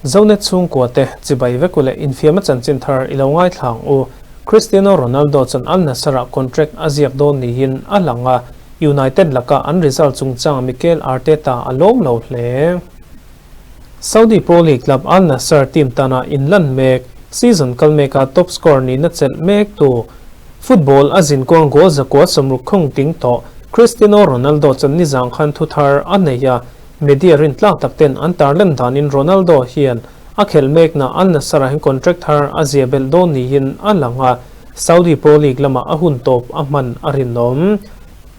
Zonet chhungkua te chibai vek u leh infiamna chanchin thar i lo ngaithla ang u. Cristiano Ronaldo chuan Al Nassr-ah contract a ziak dawn niin a lang a, United laka an result chungchang Mikel Arteta a lawm lo hle. Saudi Pro League club Al Nassr team tana inlan mek, season kal meka top scorer nihna chelh mek tu, football a zinkuang goal 160 khung ting tawh Cristiano Ronaldo chuan nizang khan thu thar a nei a, media rintlak tak ten an tarlan danin Ronaldo hian a khelh mekna Al Nassr-ah hian contract thar a zia belh dawn niin a lang a, Saudi Pro League lamah a hun tawp a hman a rinawm.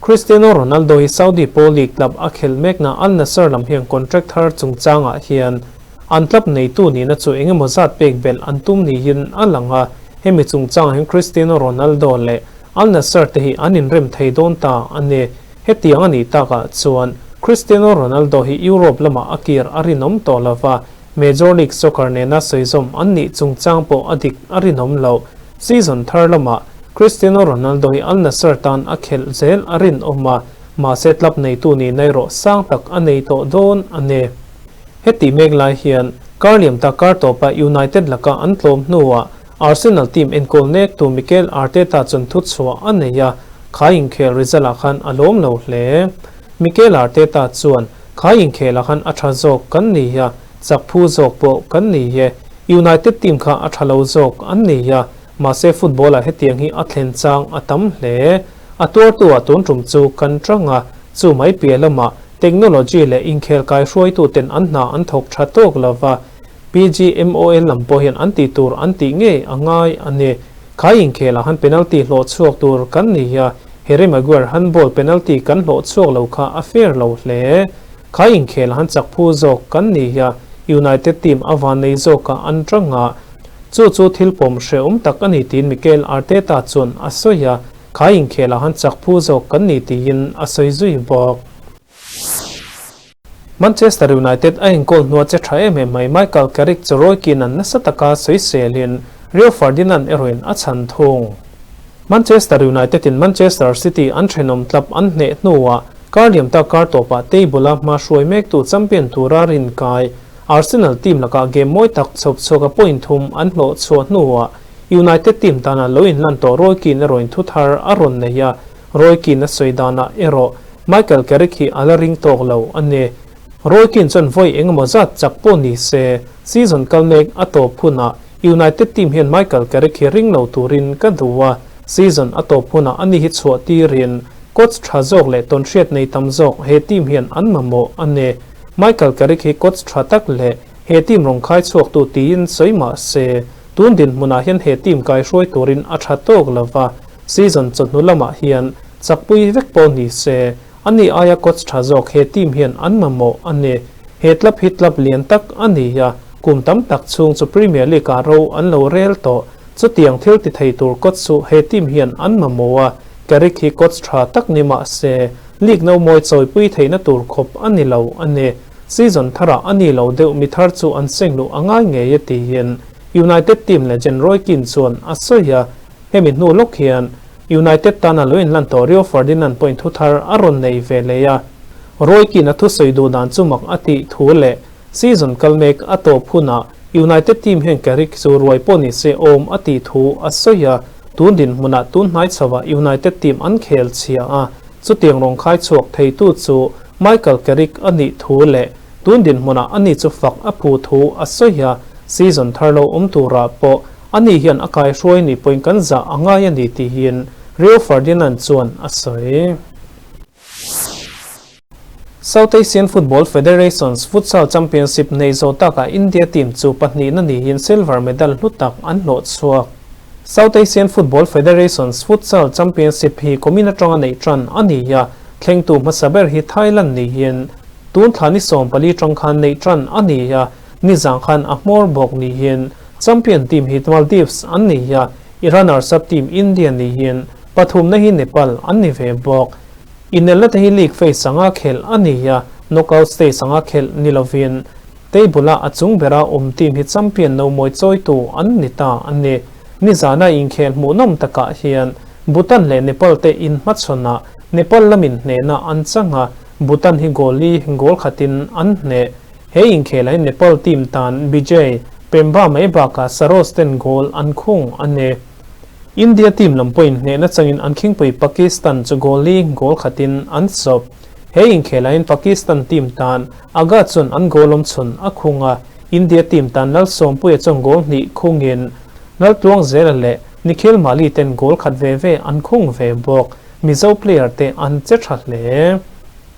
Cristiano Ronaldo hi Saudi Pro League club a khelh mekna Al Nassr lam hian contract thar chungchangah hian an club neitu nihna chu eng emaw zat pek belh an tum niin a lang a, hemi chungchangah hian Cristiano Ronaldo leh Al Nassr te hi an inrem thei dawn ta a ni. Hetiang a nih takah chuan Cristiano Ronaldo hi Europe lamah a kir a rinawm tawh lo va, Major League Soccer nena sawizawm an nih chungchang pawh a dik a rinawm lo. Season thar lamah Cristiano Ronaldo hi Al Nassr tan a khelh zel a rinawm a, mahse club neitu nih na erawh sang tak a nei tawh dawn a ni. Heti mek lai hian kar liam ta kar tawpa United laka an tlawm hnuah Arsenal team enkawl nektu Mikel Arteta chuan thuchhuah a nei a, kha inkhel result ah khan a lawm lo hle. Mikel Arteta chuan, Kha inkhel ah khan a tha zawk kan ni a, chak phu zawk pawh kan ni e. United team kha a tha lo zawk an ni a, mahse football ah hetiang hi a thlen chang a tam hle. A tuartu ah tun tum chu kan tang a, chu mai piah lamah technology leh inkhel kai hruaitu ten an hna an thawk tha tawk lova, PGMOL lam pawh hian an tih tur an tih ngei a ngai a ni. Khai inkhelah han penalty hlawh chhuak tur kan ni a, Harry Maguire handball penalty kan hlawh chhuak lo kha a fair lo hle. Khai inkhelah han chak phu zawk kan ni a, United team a vannei zawkah an tang a, chu chu thil pawm hrehawm tak a ni tiin Mikel Arteta chuan a sawi a, khai inkhelah han chak phu zawk kan ni tiin a sawi zui bawk. Manchester United a enkawl hnua che tha em em mai Michael Carrick chu Roy Keane-a'n nasa taka sawiselin Rio Ferdinand erawhin a chhan thung. Manchester United-in Manchester City an thenawm tlap an hneh hnuah kar liam ta kar tawpah table-a hma hruai mektu champion tura rinkai Arsenal team lakah game mawi tak chhawp chhuaka point thum an hlawh chhuah hnuah United team tana lo inlan tawh Roy Keane erawhin thu thar a rawn nei a, Roy Keane a sawi danah erawh Michael Carrick hi a la ring tawk lo a ni. Roy Keane chuan vawi engemaw zat chak pawh ni se, season kal mek a tawp hunah United team hian Michael Carrick hi ring lo turin ka duh a, season a tawp hunah ani hi chhuah tirin coach tha zawk leh tawnhriat nei tam zawk he team hian an mamawh a ni. Michael Carrick hi coach tha tak leh he team rawn khai chhuaktu tiin sawi mah se, tun dinhmunah hian he team kaihruai turin a tha tawk lo va, Season chawhnu lamah hian chakpui vek pawh ni se, ani aia coach tha zawk he team hian an mamawh a ni. He club hi club lian tak a ni a, kum tam tak chhung chu Premier League ah ro an lo rel tawh. Chutiang thil ti thei tur coach chu he team hian an mamawh a, Carrick hi coach tha tak ni mah se, league no mawi chawipui theihna tur khawp a ni lo a ni. Season tharah a ni lo deuh mi thar chu an seng luh a ngai ngei e tiin United team legend Roy Keane chuan a sawi a. Hemi hnu lawk hian United tana lo inlan tawh Rio Ferdinand pawhin thu thar a rawn nei ve leh a. Roy Keane a thusawi duh dan chu mak a tih thu leh season kal mek a tawp hunah United team hian Carrick chu ruai pawh ni se awm a tih thu a sawi a, tun dinhmunah tun hnai chhoah United team an khel chhia a, chutiang rawn khai chhuak theitu chu Michael Carrick a nih thu leh tun dinhmunah ani chu fak a phu thu a sawi a, season thar lo awm turah pawh Ani hian a kaihruai ni pawhin kan zah a ngai a ni tihin Rio Ferdinand chuan a sawi. South Asian Football Federation's Futsal Championship nei zawh takah India team chu pahnihna niin silver medal hlu tak an hlawh chhuak. South Asian Football Federation's Futsal Championship hi kumin atanga neih tan a ni a, thlengtu hmasa ber hi Thailand niin tun thla ni 14 tang khan neih tan a ni a, Nizang khan a hmawr bawk niin champion team hi Maldives an ni a, i runners up team India niin pathumna hi Nepal an ni ve bawk. Inelna te hi league phase anga khelh a ni a, knockout stage anga khelh ni lovin table-a a chung bera awm team hi champion no mawi chawitu an ni ta a ni. Nizana inkhel hmuhnawm takah hian Bhutan leh Nepal te inhmachhawnah Nepal lamin hnehna an chang a, Bhutan hi goal li goal khatin an hneh. He inkhelah hian Nepal team tan Bijay Pemba mai bakah Saros ten goal an khung a ni. India team lam pawhin hnehna changin an khingpui Pakistan chu goal li goal khatin an sawp. He inkhelah hian Pakistan team tan Agha chuan an goal awm chhun a khung a, India team tan Lalsawmpuia chuan goal hnih khungin Laltluangzela leh Nikhil Mali ten goal khat ve ve an khung ve bawk. Mizo player te an che tha hle.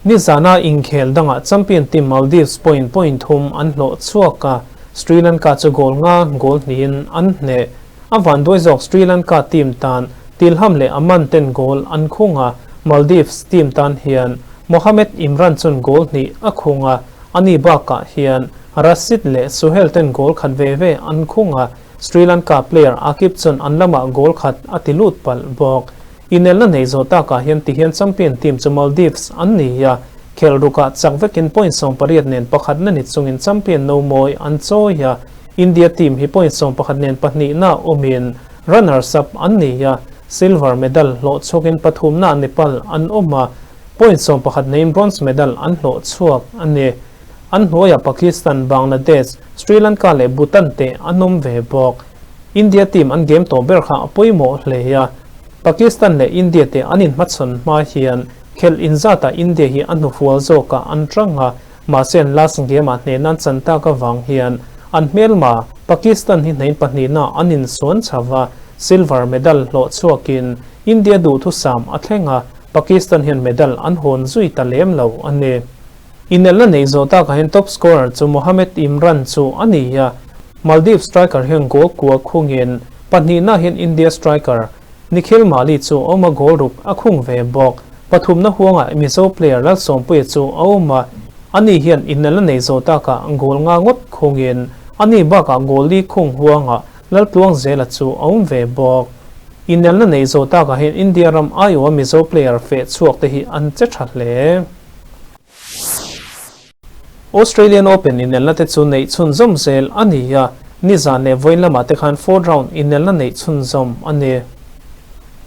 Nizana inkhel dangah champion team Maldives pawhin point thum an hlawh chhuak a, Sri Lanka chu goal nga goal hnihin an hneh. A vanduai zawk Sri Lanka team tan Tilham leh Aman ten goal an khung a, Maldives team tan hian Mohamed Imran chuan goal hnih a khung a, ani bakah hian Rashid leh Suhel ten goal khat ve ve an khung a, Sri Lanka player Akib chuan an lamah goal khat a ti lut palh bawk. Inelna nei zawh takah hian tihian champion team chu Maldives an ni a, khelh rukah chak vekin point 18 nen pakhatna ni chungin champion no mawi an chawi a, India team hi point 11 nen pahnihna awmin runners up an ni a, silver medal hlawh chhuakin pathumna Nepal an awm a, point 11 neiin bronze medal an hlawh chhuak a ni. An hnuaiah Pakistan, Bangladesh, Sri Lanka leh Bhutan te an awm ve bawk. India team an game tawh ber kha a pawimawh hle a, Pakistan leh India te an inhmachhawn hma hian khelh inzatah India hi a hnufual zawkah an tang a, mahse an last game ah hnehna an chan tak avang hian an hmelma Pakistan hi hnein pahnihna an insuan chho a, silver medal hlawh chhuakin India duhthusam a thleng a, Pakistan hian medal an hawn zui ta lem lo a ni. Inelna neih zawh takah hian top scorer chu Mohamed Imran chu a ni a, Maldives striker hian goal kua khungin pahnihna hian India striker Nikhil Mali chu a awm a goal ruk a khung ve bawk. Pathumna huangah Mizo player Lalsawmpuia chu a awm a, ani hian inelna neih zawh takah goal nga ngawt khungin ani bakah goal li khung huangah Laltluangzela chu a awm ve bawk. Inelna neih zawh takah hian India ram aiawha Mizo player feh chhuak te hi an che tha hle. Australian Open inelna te chu neih chhunzawm zel a ni a, nizan leh vawiin lamah te khan fourth round inelna neih chhunzawm a ni.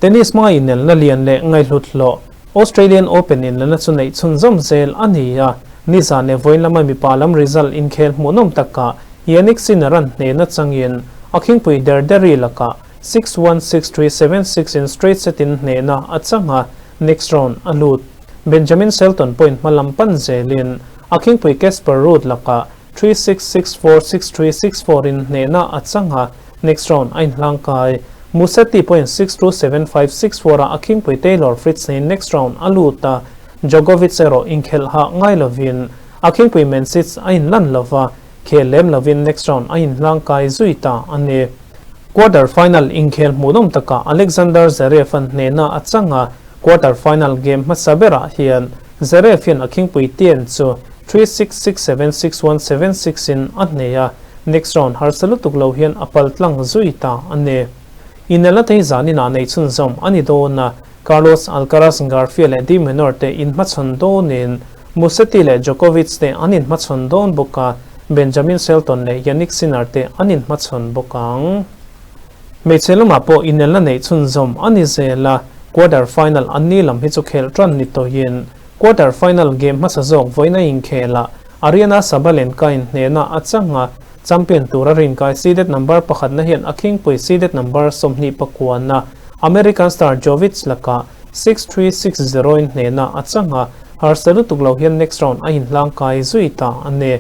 Tennis hma inelna lian leh ngaihhlut hlawh Australian Open inelna chu neih chhunzawm zel a ni a, nizan leh vawiin lama mipa lam result inkhel hmuhnawm takah Jannik Sinner-a'n hnehna changin a khingpui Derderi lakah 6-1, 6-3, 7-6 in straight set in hnehna a chang a, next round a lut. Benjamin Shelton pawhin hma lam pan zelin a khingpui Casper Ruud lakah 3-6, 6-4, 6-3, 6-4 in hnehna a chang a, next round a inhlangkai. Musetti pawhin 6-2, 7-5, 6-4 ah a khingpui Taylor Fritz neiin next round a lut a, Djokovic erawh inkhelh hah ngai lovin a khingpui Mensits a inlan lova, khel lem lovin next round a inhlangkai zui ta a ni. Quarter final inkhel hmuhnawm takah Alexander Zverev-a'n hnehna a chang a, quarter final game hmasa berah hian Zverev hian a khingpui Tien chu 3-6, 6-7, 6-1, 7-6 in a hneh a, next round harsa lutuk lo hian a pal tlang zui ta a ni. Inelna te hi zaninah nei chhunzawm a ni dawn a, Carlos Alcaraz Garfia leh De Minaur te inhmachhawn dawnin Musetti leh Djokovic te an inhmachhawn dawn bawk a, Benjamin Shelton leh Jannik Sinner te an inhmachhawn bawk ang. Hmeichhe lamah pawh inelna neih chhunzawm a ni zel a, quarter final an ni lam hi chu khelh tan ni tawhin quarter final game hmasa zawk vawiin a inkhelah Aryna Sabalenka in hnehna a chang a, champion tura rinkai seeded number pakhatna hian a khingpui seeded number 29 na American star Jovic lakah 6-3, 6-0 in hnehna a chang a, harsa lutuk lo hian next round a inhlangkai zui ta a ni.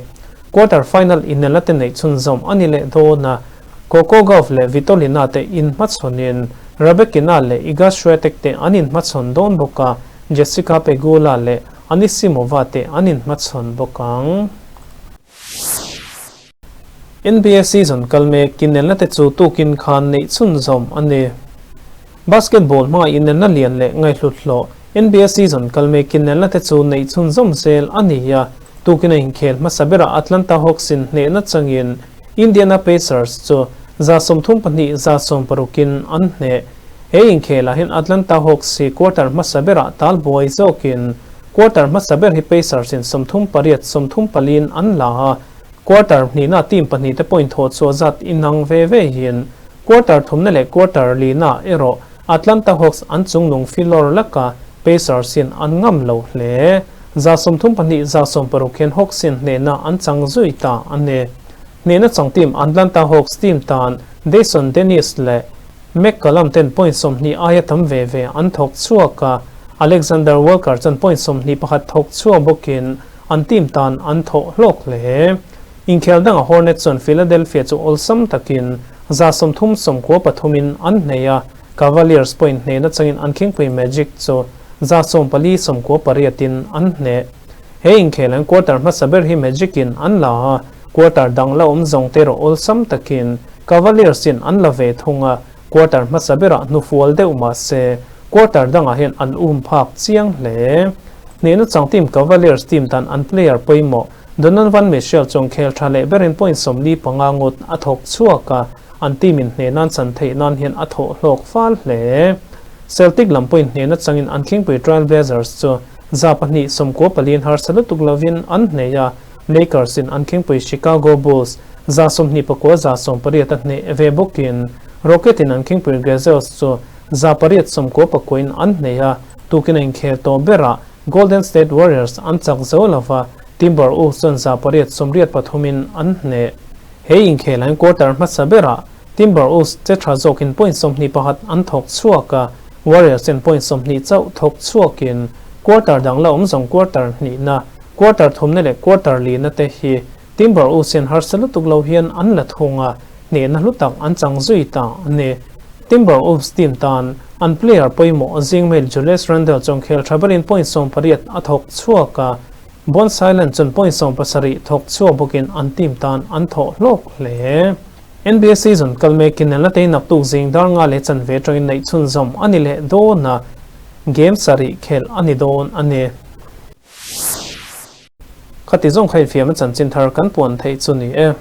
Quarter final inelna te neih chhunzawm a ni leh dawn a, Coco Gauff leh Svitolina te inhmachhawnin Rybakina leh Iga Swiatek te an inhmachhawn dawn bawk a, Jessica Pegula leh Anisimova te an inhmachhawn bawk ang. NBA season kal mek inelna te chu tukin khan neih chhunzawm a ni. Basketball hmanga inelna lian leh ngaihhlut hlawh NBA season kal mek inelna te chu neih chhunzawm zel a ni a, tukin a inkhel hmasa berah Atlanta Hawks in hnehna changin Indiana Pacers chu 32 160 in an hneh. He inkhelah hian Atlanta Hawks hi quarter hmasa berah tal buai zawkin quarter hmasa ber hi Pacers in 38 34 in an la a, Quarter hnihna team pahnih te point thawh chhuah zat inang ve ve hian quarter thumna leh quarter lina erawh Atlanta Hawks an chungnung filawr laka Pacers hian an ngam lo hle. 32 16 hian Hawks in hnehna an chang zui ta a ni. Hnehna chang team Atlanta Hawks team tan Dyson Daniels leh McCallum ten point 20 aia tam ve ve an thawk chhuak a, Alexander Walker chuan point 21 thawk chhuak bawkin an team tan an thawh hlawk hle. Inkhel dangah Hornets chuan Philadelphia chu awlsam takin 30 93 in an hneh a, Cavaliers pawhin hnehna changin an khingpui Magic chu 14 98 in an hneh. He inkhel an quarter hmasa ber hi Magic in an la a, quarter dang la awm zawng te erawh awlsam takin Cavaliers in an la ve thung a, quarter hmasa berah hnufual deuh mah se quarter dangah hian an um phak chiang hle. Hnehna chang team Cavaliers team tan an player pawimawh Donovan Mitchell chuan khel tha leh berin point 45 ngawt a thawk chhuak a, an team in hneh nan chan theih nan hian a thawh hlawk fal hle. Celtic lam pawhin hnehna changin an khingpui Trail Blazers chu 200 94 in harsa lutuk lovin an hneh a, Lakers in an khingpui Chicago Bulls 29 80 a hneh ve bawkin Rocket in an khingpui Grizzlies chu 800 99 in an hneh a, tukin a inkhel tawh berah Golden State Warriors an chak zo lova, Timberwolves chuan 883 in an hneh. He inkhel an quarter hmasa berah Timberwolves che tha zawkin point 21 an thawk chhuak a, Warriors ten point 20 chauh thawk chhuakin quarter dang la awm zawng quarter hnihna, quarter thumna leh quarter lina te hi Timberwolves hian harsa lutuk lo hian an la thung a, hnehna hlu tak an chang zui ta a ni. Timberwolves team tan an player pawimawh zingmail Julius Randle chuan khel tha berin point 18 a thawk chhuak a, Bones Hyland chuan point 17 thawk chhuak bawkin an team tan an thawh hlawk hle. NBA season kal mekin an la tei naktuk zing dar nga leh chanve atangin neih chhunzawm a ni leh dawn a, game sarih khelh a ni dawn a ni. Khati zawng kha infiamna chanchin thar kan puan theih chu ni e.